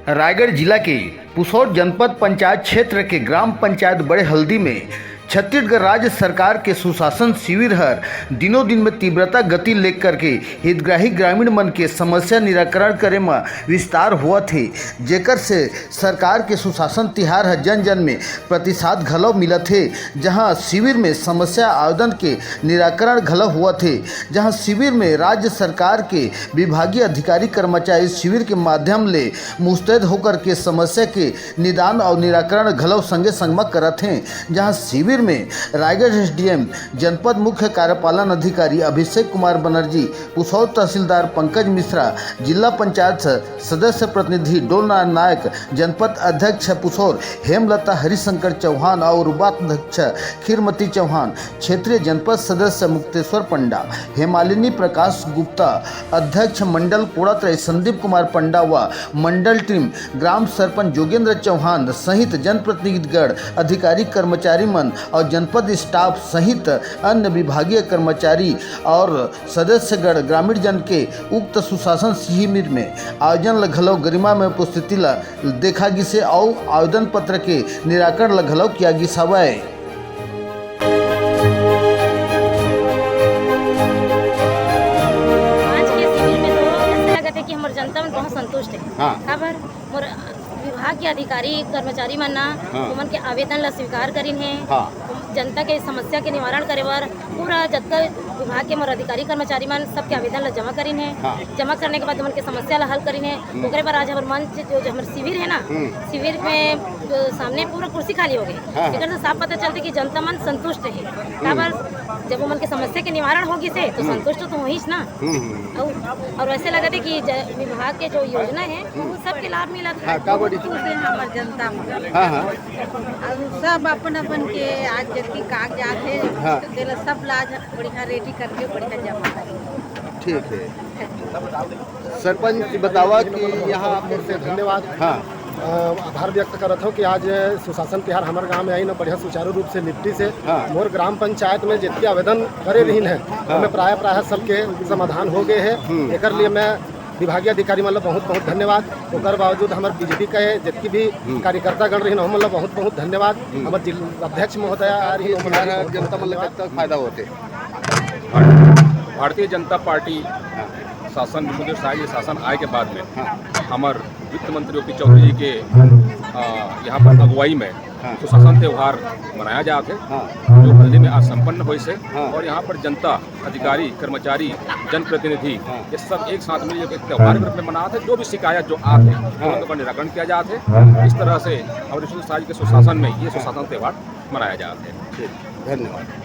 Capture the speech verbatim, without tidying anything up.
रायगढ़ जिला के पुसौर जनपद पंचायत क्षेत्र के ग्राम पंचायत बड़े हल्दी में छत्तीसगढ़ राज्य सरकार के सुशासन शिविर हर दिनों दिन में तीव्रता गति लेकर के हितग्राही ग्रामीण मन के समस्या निराकरण करे म विस्तार होवत हे, जेकर से सरकार के सुशासन तिहार ह जन जन में प्रतिसाद घलो मिलत हे, जहां शिविर में समस्या आवेदन के निराकरण घलो होवत हे, जहां शिविर में राज्य सरकार के विभागीय अधिकारी कर्मचारी शिविर के माध्यम ले मुस्तैद होकर के समस्या के निदान और निराकरण घलो संगे संग म करत हें, जहां शिविर में रायगढ़ एसडीएम, जनपद मुख्य कार्यपालन अधिकारी अभिषेक कुमार बनर्जी, पुसौर तहसीलदार पंकज मिश्रा, जिला पंचायत स-, सदस्य प्रतिनिधि डोलनारायण नायक, जनपद अध्यक्ष पुसौर हेमलता हरिशंकर चौहान और उपाध्यक्ष खीरमती चौहान, क्षेत्रीय जनपद सदस्य मुक्तेश्वर पंडा, हेमालिनी प्रकाश गुप्ता, अध्यक्ष मंडल कोड़ात्रय संदीप कुमार पंडा व मंडल टीम, ग्राम सरपंच जोगेंद्र चौहान सहित जनप्रतिनिधिगण, अधिकारी कर्मचारी मन और जनपद स्टाफ सहित अन्य विभागीय कर्मचारी और सदस्यगण ग्रामीण जन के उक्त सुशासन शिविर में आयोजन ल घलो गरिमा में उपस्थिति ल देखा गिसे अउ आवेदन पत्र के निराकरण ल घलो किया गिस हवय। आज के शिविर में तो ऐसा लगत हे कि हमर जनता मन बहुत संतुष्ट हे। हाँ। काबर मोर विभाग के अधिकारी कर्मचारी मन ना हाँ। ओमन के आवेदन ला स्वीकार करिन हे। हाँ। जनता के समस्या के निवारण करे बर पूरा जतका विभाग के मोर अधिकारी कर्मचारी मन सबके आवेदन ला जमा करिन हे। हाँ। जमा करने के बाद ओमन के समस्या ला हल करिन हे। हम्म। ओकरे बर आज हमर मंच जो, जो हमर शिविर हे ना, हम्म। शिविर में जो सामने पूरा कुर्सी खाली हो गे। हाँ, हाँ। एकर से साफ पता चलथे कि जनता मन संतुष्ट हे। हम्म। काबर जब ओमन के समस्या के निवारण हो गिस हे, तो हम्म। संतुष्ट तो होहिस ना। हम्म, हम्म। अउ, अउ ऐसे लगत हे कि ज-, विभाग के जो योजना हे, हम्म। वो सबके लाभ मिलत हे। हाँ, का बोली? खुश हे हमर जनता मन। हाँ, हाँ। अउ सब अपन अपन के आज जतकी कागजात हे, हाँ। तेला सब ला आज बढ़िया रेडी करके बढ़िया जमा करेंगे। ठीक है। सरपंच जी बतावा कि यहाँ आप लोग से धन्यवाद। हाँ। अ, आभार व्यक्त करत हूँ कि आज सुशासन तिहार हमर गांव में आइन, बढ़िया सुचारू रूप से निपटिस हे। हाँ। मोर ग्राम पंचायत में जितके आवेदन करे रहिन हे, हाँ। ओमे प्राय, प्राय सबके समाधान हो गे हे। हम्म। एकर लिए मैं विभागीय अधिकारी मन ला बहुत, बहुत धन्यवाद। ओकर बावजूद हमर बीजेपी के जितकी भी हम्म। कार्यकर्ता गण रहिन, ओमन ला बहुत, बहुत धन्यवाद। हम्म। हमर जिला अध्यक्ष महोदय आ रहिन, ओमन ला भी बहुत, बहुत जनता मन ला धन्यवाद। कितना फायदा होथे? भारतीय जनता पार्टी शासन, मुझे शायद ये शासन आए के बाद में हाँ। हमर वित्त मंत्री ओपी चौधरी जी के, अ, यहाँ पर अगुवाई में हाँ। सुशासन त्योहार मनाया जात हे, हाँ। जो हल्दी में आज संपन्न होइस हे हाँ। और यहाँ पर जनता, अधिकारी, कर्मचारी, जनप्रतिनिधि, हाँ। ये सब एक साथ मिल एक त्योहार के रूप में मनात हे। जो भी शिकायत जो आत हे, हाँ। तुरंत ओकर निराकरण किया जात हे। हाँ। इस तरह से हमारे विश्वनाथ साहब के सुशासन में ये सुशासन त्योहार मनाया जात हे। ठीक, धन्यवाद।